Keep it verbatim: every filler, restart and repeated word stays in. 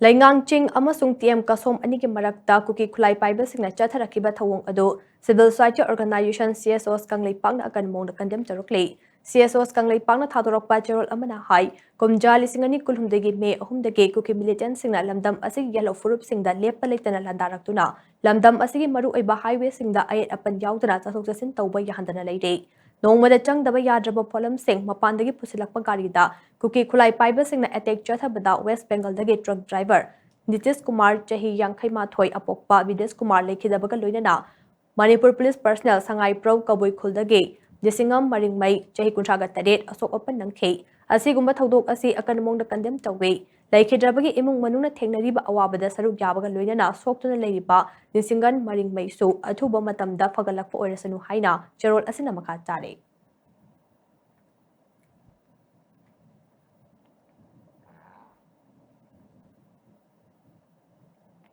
ꯂꯩꯉꯥꯡ ꯆꯤꯡ ꯑꯃꯁꯨꯡ T M ꯀꯁꯣꯝ ꯑꯅꯤꯒꯤ ꯃꯔꯛꯇ ꯀꯨꯀꯤ ꯈꯨꯠꯂꯥꯏ ꯄꯥꯏꯕꯁꯤꯡꯅ ꯆꯠꯊꯔꯛꯈꯤꯕ ꯊꯧꯑꯣꯡ ꯑꯗꯨ Civil Society Organization, C S Os, ꯀꯪꯂꯩꯄꯥꯛꯅ ꯑꯀꯟꯕ ꯃꯑꯣꯡꯗ condemn ꯇꯧꯔꯛꯂꯤ꯫ C S Os ꯀꯪꯂꯩꯄꯥꯛꯅ ꯊꯥꯗꯣꯔꯛꯄ ꯆꯦꯔꯣꯜ ꯑꯃꯅ ꯍꯥꯏ, ꯀꯨꯝꯖꯥ ꯂꯤꯁꯤꯡ ꯑꯅꯤ ꯀꯨꯟꯍꯨꯝꯗꯣꯏꯒꯤ ꯃꯦ ꯑꯍꯨꯝꯗꯒꯤ ꯀꯨꯀꯤ militantꯁꯤꯡꯅ ꯂꯝꯗꯝ ꯑꯁꯤꯒꯤ ꯌꯦꯜꯍꯧ ꯐꯨꯔꯨꯞꯁꯤꯡꯗ ꯂꯦꯞꯄ ꯂꯩꯇꯅ ꯂꯥꯟꯗꯥꯔꯛꯇꯨꯅ ꯂꯝꯗꯝ ꯑꯁꯤꯒꯤ ꯃꯔꯨꯑꯣꯏꯕ highwayꯁꯤꯡꯗ ꯑꯌꯦꯠ ꯑꯄꯟ ꯌꯥꯎꯗꯅ ꯆꯠꯊꯣꯛ ꯆꯠꯁꯤꯟ ꯇꯧꯕ ꯌꯥꯍꯟꯗꯅ ꯂꯩꯔꯦ꯫ ꯅꯣꯡꯃꯗ ꯆꯪꯗꯕ ꯌꯥꯗ꯭ꯔꯕ ꯄꯣꯠꯂꯝꯁꯤꯡ ꯃꯄꯥꯟꯗꯒꯤ ꯄꯨꯁꯤꯜꯂꯛꯄ ꯒꯥꯔꯤꯗ ꯀꯨꯀꯤ ꯈꯨꯠꯂꯥꯏ ꯄꯥꯏꯕꯁꯤꯡꯅ attack ꯆꯠꯊꯕꯗ West Bengalꯗꯒꯤ truck driver Nitish Kumar, ꯆꯍꯤ ꯌꯥꯡꯈꯩ ꯃꯥꯊꯣꯏ ꯑꯄꯣꯛꯄ ꯕꯤꯗꯦꯁ ꯀꯨꯃꯥꯔ ꯂꯩꯈꯤꯗꯕꯒ ꯂꯣꯏꯅꯅ ꯃꯅꯤꯄꯨꯔ ꯄꯨꯂꯤꯁ personnel ꯁꯉꯥꯏꯄ꯭ꯔꯧ ꯀꯕꯨꯏ ꯈꯨꯜꯗꯒꯤ ꯖꯤꯁꯤꯡꯉꯝ ꯃꯔꯤꯡꯃꯩ, ꯆꯍꯤ ꯀꯨꯟꯊ꯭ꯔꯥꯒ ꯇꯔꯦꯠ ꯑꯁꯣꯛ ꯑꯄꯟ ꯅꯪꯈꯤ꯫ ꯑꯁꯤꯒꯨꯝꯕ ꯊꯧꯗꯣꯛ ꯑꯁꯤ ꯑꯀꯟꯕ ꯃꯑꯣꯡꯗ condemn ꯇꯧꯏ꯫ ꯂꯩꯈꯤꯗ꯭ꯔꯕꯒꯤ ꯏꯃꯨꯡ ꯃꯅꯨꯡꯅ ꯊꯦꯡꯅꯔꯤꯕ ꯑꯋꯥꯕꯗ ꯁꯔꯨꯛ ꯌꯥꯕꯒ ꯂꯣꯏꯅꯅ ꯁꯣꯛꯇꯨꯅ ꯂꯩꯔꯤꯕ ꯅꯤꯡꯁꯤꯡꯒꯟ ꯃꯔꯤꯡꯃꯩꯁꯨ ꯑꯊꯨꯕ ꯃꯇꯝꯗ ꯐꯒꯠꯂꯛꯄ ꯑꯣꯏꯔꯁꯅꯨ ꯍꯥꯏꯅ ꯆꯦꯔꯣꯜ ꯑꯁꯤꯅ ꯃꯈꯥ ꯇꯥꯔꯤ꯫